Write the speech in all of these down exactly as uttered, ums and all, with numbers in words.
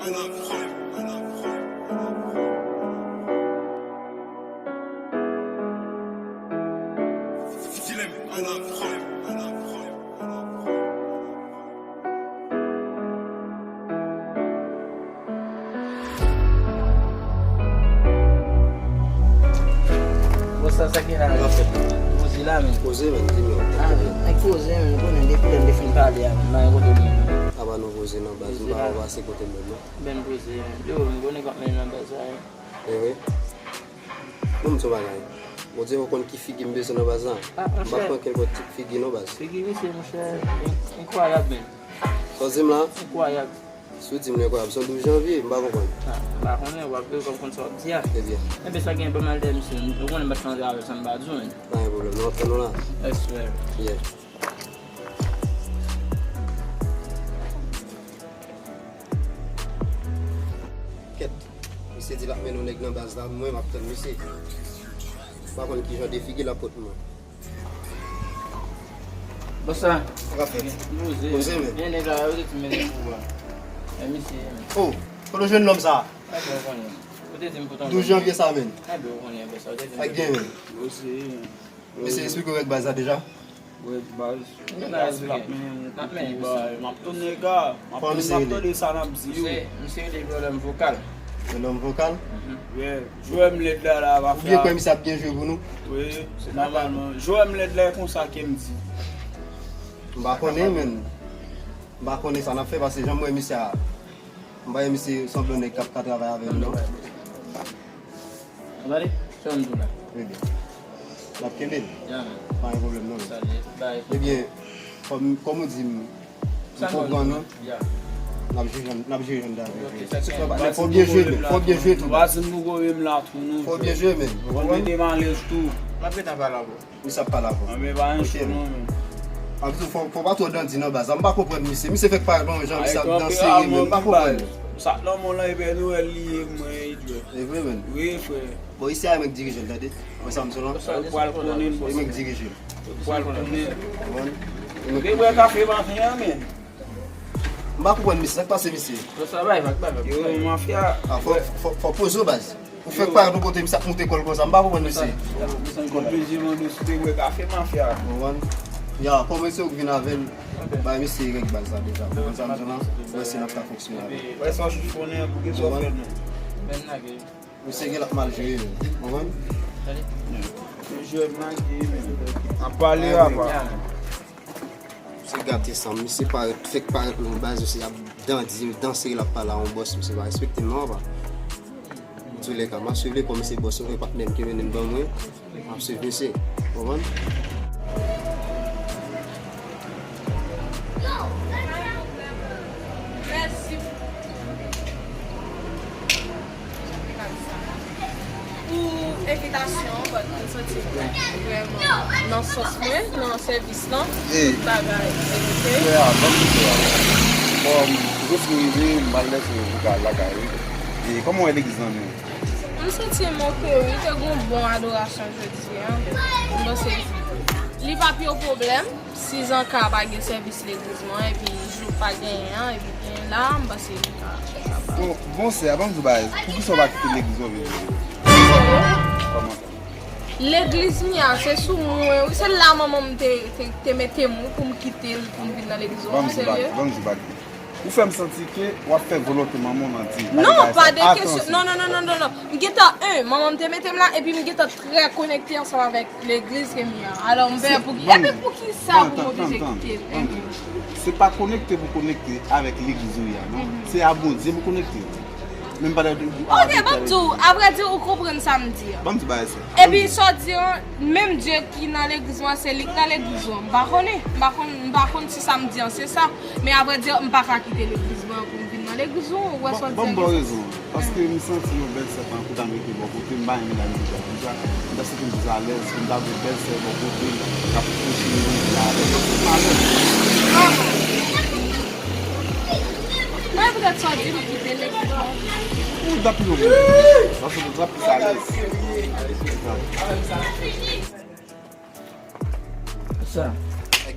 Bon, sa, sa ki la, an fèt? Poze la, men. Poze, men, di m. Ah, men, nèg poze, men, ou konnen, depi lè m te fin pale a, men, pa gen kote m. Apa nou poze nan baz, m pa pase kote m menm, non. Ben, poze, men. Yo, m konnen k ap mennen nan baz la, wi. Eh wi. Bon, m di w bagay. Bondye ou konn ki figi m bezwen nan baz la. Ah, monchè. M pa pran kenpòt tip figi non, baz. Figi misye, monchè, enkwayab, men. Sa w di m la? Enkwayab. Si w di m li enkwayab, se yon douz janvye, m pa konprann. Ah, m pa konnen, w ap veye kòm konn sa w ap di a. Ebyen. Enben, sa gen, ban m al dèyè misye. Ou konnen m pa t ka antre avè l san m pa di w, men. Pa gen pwoblèm, nou ap tann ou la. Yes, sir. Yeah. Kèt, misye di l ap mennen yon nèg nan baz la, mwen m ap tann misye. M pa konn ki jan de figi l ap pot mwen. Bòs la. Sa k ap fèt? Poze. Poze, men. Gen nèg la, yo te di m mennen pou ou a. E misye, men. Oh, kote w jwenn nonm sa? Enben, ou konnen. Ou te di m pou tann. Douz janvye sa, men. Enben, ou konnen, bòs la, ou te di m. Ak gen, men. Poze, men. Mesye, esplike w règ baz la deja. Règ baz. N ap esplike. N ap mennen misye. M ap tounen ka. M ap tounen, m ap tande sa n ap di yo. Misye, misye rele Jwè Lòm Vokal. Jwè Lòm Vokal? Mhm. Yeah. Jwè m lèd la, la, va fè. Ou byen kwè misye ap byen jwe pou nou? Wi, se nòmalman. Jwè m lèd la, e konsa ke m di. M pa konnen, men. M pa konnen sa n ap fè, paske jan m wè misye a, m pa wè misye sanble yon nèg k ap ka travay avè m, non. Ou tande? Sa m di w la. Trè byen. N ap kenbe l. Ya, men. Pa gen pwoblèm, non. Sa l ye. Bay. Ebyen, kòm, kòm ou di m, m konprann ou. Ya. N ap jere, n ap jere jan n ta vle jere. Fò w byen jwe, men. Fò w byen jwe tou. Vwazin m poko menm la tou, non. Fò w byen jwe, men. Ou konprann? Mete m alèz tou. M ap gentan pale avè w. Misye ap pale avè w. Anben, pa anyen cho non, men. Anplis, fò, fò pa twò dandi nan baz la. M pa konprann misye. Misye fèk parèt yon jan, misye ap dansere, men m pa konprann. Sa k nan men w lan, e Pè Nwèl li ye, mwen, e jwèt. E vre, men. Wi, frè. Bon, isi a, mwen k dirije l, tande. Wè sa m di w lan? Ou pral konnen, bòs. E mwen k dirije l. Ou pral konnen. Konprann? Ou te bwè kafe maten an, men. M pa konprann misye, sa k pase misye? Sa bay, sa bay. Yo, mafya. Ah, fò, fò, fò poze w, baz. Ou fèk parèt yon kote, misye ap moute kò l konsa, m pa konprann misye. Misye konn plezi mande si w te bwè kafe, mafya. Ou konprann? Ya, kòman se ou k vin avè l? Bay misye règ baz la deja. Ou konprann sa m di w lan? Wè si n ap ka fonksyone avè l. Wè sa w chouchounen an, pou gen sa w fè nou. Misye gen l ap mal jere, ou konprann? Jwè m lage, men. N ap pale apa. Misye gate san m, misye parèt, fèk parèt nan baz, misye ap dandi, danse, l ap pale a yon bòs, misye pa respekte m non, apa. Antoulèka, m ap swiv li kòm se bòs mwen, patnè m ki mennen l ban mwen, m ap swiv misye, ou konprann? Mèsi pou envitasyon an, but m santi m vrèman nan sans mwen, nan sèvis lan, tout bagay se oke. Frè a, ban m di frè a. Bon, m jis rive, m pral lèse yo pou ka al lakay, wi. E kòman w wè legliz lan menm? M santi m oke, wi, te gon bon adorasyon jodi a. M panse li p ap yon pwoblèm. Si zanka pa gen sèvis legliz mwen, epi jou pa genyen an, epi gen la, m panse li ka fè sa ba. Bon, bon, sè, ban m di w bagay. Poukisa w pa kite legliz ou vin? Kòman sa? Legliz m ye a, se sou mwen, wi. Se la manman m te, te, te mete m, wi, pou m kite l, pou m vin nan legliz ou. Ban m di w bagay, ban m di w bagay. Ou fè m santi ke w ap fè volonte manman w nan di. Non, pa de kesyon. Non, non, non, non, non, non. M gentan, en, manman m te mete m la, epi m gentan trè konekte ansanm avèk legliz ke m ye a. Alò, m pè pou ki, epi pou ki sa pou m oblije kite l? Se pa konekte pou konekte avèk legliz ou ye a, non. Se a Bondye pou konekte. Men m pa ta di. Ok, ban m di w, avrèdi, ou konprann sa m di a. Ban m di bagay sa. Epi sa w di an, menm Dye ki nan legliz mwen, se li k nan legliz ou an. M pa konnen. M pa konn, m pa konn si sa m di an se sa. Men avrèdi, m pa ka kite legliz mwen pou m vin nan legliz ou. Ou wè sa w di an? Ban m ba w rezon. Paske m santi yon bèl sè tankou ta m rete bò kote m, m pa renmen lè m deja, deja. M ta santi m pi alèz, si m ta vle bèl sè bò kote m, k ap kouche m, m alèz. M alèz. Mwen poutèt sa w di m kite legliz la. Ou t ap pi bon. Paske ou t ap pi alèz. Sa. Nèg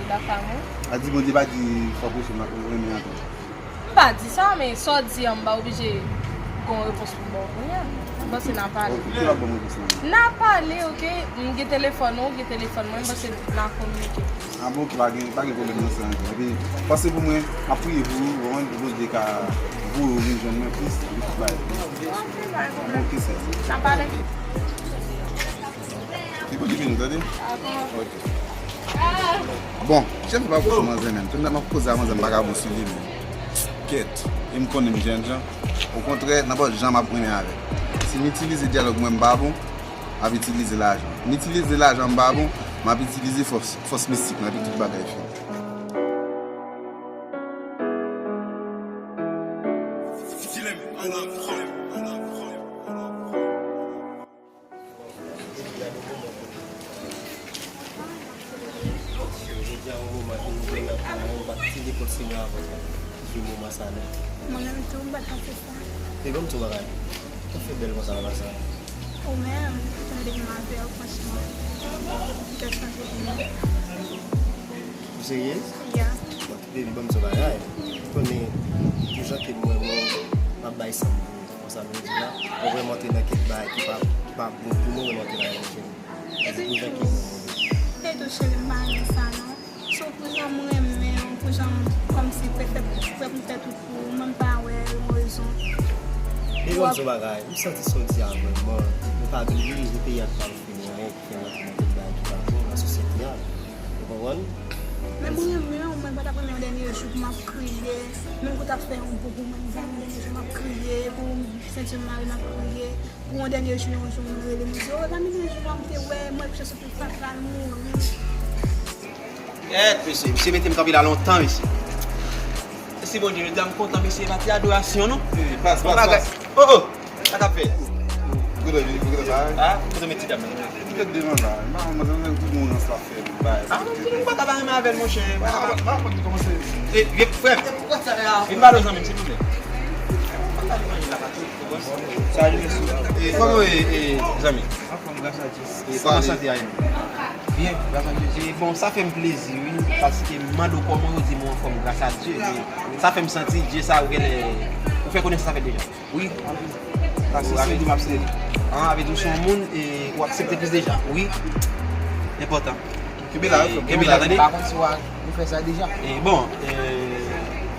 li la, famou. A di Bondye pa di fò preche m renmen anpil. M pa di sa, men sa w di an, m pa oblije gen yon repons pou m ba w kounye a. M panse n a pale. Ok, ki w ap ban m repons lan? N a pale, ok? M gen telefòn ou, ou gen telefòn mwen, m panse n a kominike. A bon, ok, pa gen, pa gen pwoblèm nan sa ankò. Epi, panse pou mwen, m ap priye pou ou, ou konprann, pou Bondye ka voye w vin jwenn mwen plis, epi tout bagay. Ok, sè. N a pale. Li pou li vini, tande? Ok. Bon, chèf pa pou manzè menm. Tout nèg m ap koze a manzè m pa ka bon sou li menm. Kèt, e m konnen m jènjan. Okontrè, nenpòt jan m ap mennen avè l. Si m itilize dyalòg mwen m pa bon, m ap itilize lajan. M itilize lajan m pa bon, m ap itilize fòs, fòs mistik mwen epi tout bagay fini. Jodi a, yon moman ki nou jwenn nan kay la, nou pa t fin kontinye avan sa. Ki moman sa la. Mwen menm tou, m pa t panse sa. E ban m di w bagay. Ou fè bèl konsa nan pase a. Ou menm, depi m avè w, franchman, m te chanje pou mwen. Ou serye? Yeah. Bon, baby, ban m di w bagay. Ou konnen, pou jan ke m wè mwen, m ap bay san m pou ou. Konsa, m di la, mwen vrèman te nan kèk bagay ki pa, ki pa bon pou mwen, mwen te nan yon jèn. Epi pou jan ke mwen, mwen. E tou, cheri, m pa renmen sa, non. Sou pou jan m renmen w, pou jan m kòmsi prefè, prefè pou m fè tout pou ou, mwen m pa wè yon rezon. Baby, ban m di w bagay. M santi sa w di a vrèman. Men pa bliye, se peyi a ki pa fini anyen, ki fè mwen te nan kèk bagay ki pa bon nan sosyete a. Ou konprann? Men mwen renmen w, mwen pa t ap renmen yon dènye jou pou m ap kriye. Menm kou w t ap fè yon bon pou mwen, m pa renmen dènye jou m ap kriye. Pou senti m mare m ap kriye. Pou yon dènye jou, yon jou, moun rele m, di, "O, pa m dènye jou, m te wè, mwen kouche sou pil fatra, l mouri." Kèt, mesye, misye mete m kanpe la lontan, mesye. Mèsi Bondye, jodi a m kontan, mesye, pa ti adorasyon, non. Wi, pas, pas, pas. Oh, oh. Sa k ap fèt? Gouda, vini, gouda sa, wi. Ah, kote met ti dam nan? Li fèt devan la. Manman, manzè, tout moun nan sa fè bay. Ah, non, tout moun pa ka ba renmen avè l, monchè. Ah, pa, pa, pa, kòmanse. E, vye frè m. Vin pale zanmi m, silvouplè. Sa, vin sou. E, kòman w ye, e, zanmi? Anfòm, gras a Dye. E, kòman sante a ye? Byen, gras a Dye. E, bon, sa fè m plezi, wi, paske m mande w kòman w ye, w di m w anfòm, gras a Dye. E, sa fè m santi, Dye sa, ou genlè, ou fè konnen sa fè deja. Wi, anpil. Paske se li m ap sèvi. An, avè di w se yon moun e ou aksepte plis deja. Wi. Enpòtan. Kenbe la, wi, frè m. Kenbe la, tande. Pa konn si w a, ou fè sa deja. E bon, e,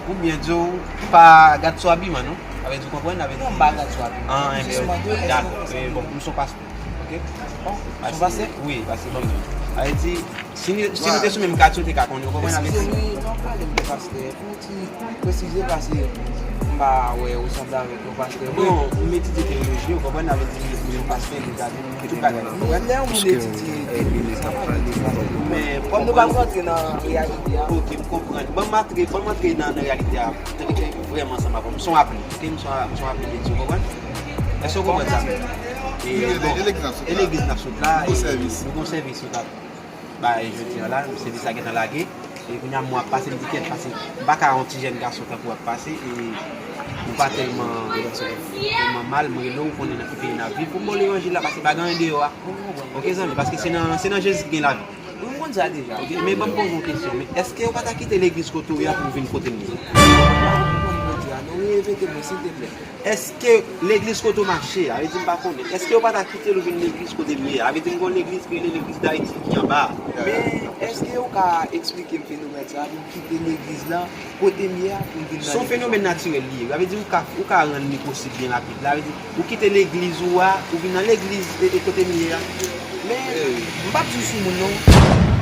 pou byen di w, pa gad sou abiman, non. Avè di w konprann, avè di. Non, m pa gad sou abiman. An, enben, dakò. E bon, m se yon pastè. Ok? Bon, se yon pastè? Wi, pastè, bon. Avè di, Si nou, si nou te sou menm katye, ou te ka konnen, ou konprann sa m vle di? Eskize m, wi, non, pale m de pastè. Pou ti presize, paske m pa wè ou sanble avèk yon pastè. Bon, m etidye teyoloji, ou konprann, sa vle di, m yon pastè, m ka di, m tout bagay, ou konprann? Lè yon moun etidye teyoloji, sa pa vle di pastè. Men, kòm nou pa rantre nan reyalite a. Ok, m konprann. Ban m antre, ban m antre nan, nan reyalite a. Tankou ke vrèman ansanm avè w. M se yon apli, ok? M se yon, m se yon apli de Dye, ou konprann? Èske w konprann sa? E, bon, e legliz n ap sot la, e nou gon sèvis nou t ap bay jodi a la, sèvis la gentan lage. E kounye a mwen ap pase, m di kèt, pase m pa ka wè yon ti jèn gason tankou w ap pase, e nou pa tèlman, tèlman mal, m rele w, ou konnen nan ki peyi n ap viv, pou m ba w levanjil la, paske pa gen anyen deyò a. Ok, zanmi, paske se nan, se nan Jezi ki gen lavi. Wi, m konn sa deja. Ok, men ban m poze w kesyon, men èske w pa ta kite legliz kote w ye a pou w vin kote m ye? Ou konn Bondye a, non, Repete mwen, silteplè. Èske legliz kote w mache a, vle di m pa konnen, èske yo pa ta kite l ou vin legliz kote m ye a? Vle di m gon legliz ki rele Legliz Dayiti ki anba a. Men èske ou ka eksplike m fenomèn sa a pou m kite legliz la kote m ye a pou m vin nan legliz la? Se yon fenomèn natirèl li ye. Sa vle di ou ka, ou ka rann li posib byen rapid la. Vle di ou kite legliz ou a, ou vin nan legliz e, e kote m ye a. Men m p ap di w sou moun non.